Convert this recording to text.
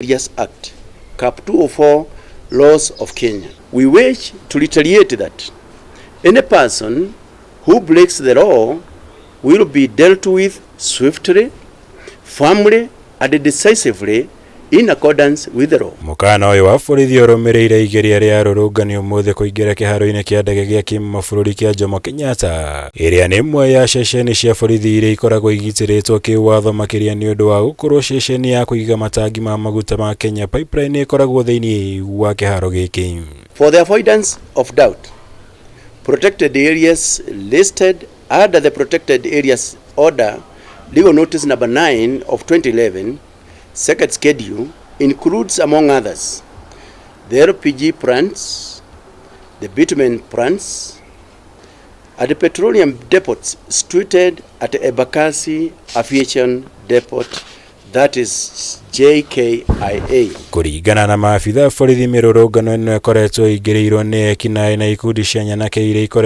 Areas Act, Cap 204, Laws of Kenya. We wish to reiterate that any person who breaks the law will be dealt with swiftly, firmly, and decisively in accordance with the law. Mũkana ũyũ wa borithi ũrũmĩrĩire igeria rĩa arũrũngani ũmũthĩ kũingĩra kĩharo-inĩ kĩa ndege gĩa kĩmabũrũri kĩa Jomo Kenyatta, ĩrĩa nĩ ĩmwe ya ceceni cia borithi iria ikoragwo igitĩrĩtwo kĩwatho, makĩria nĩ ũndũ wa gũkorwo ceceni ya kũiga matangi ma maguta ma Kenya Pipeline ĩkoragwo thĩinĩ wa kĩharo gĩkĩ. For the avoidance of doubt, protected areas listed under the Protected Areas Order, Legal Notice number 9 of 2011, Second Schedule, includes, among others, the LPG plants, the bitumen plants, and the petroleum depots situated at Embakasi Aviation Depot, that is JKIA. Kũringana na maabitha a borithi, mĩrũrũngano ĩno ĩkoretwo ĩingĩrĩirwo nĩ ekinaĩ na ikundi cia nyanake iria ikoretwo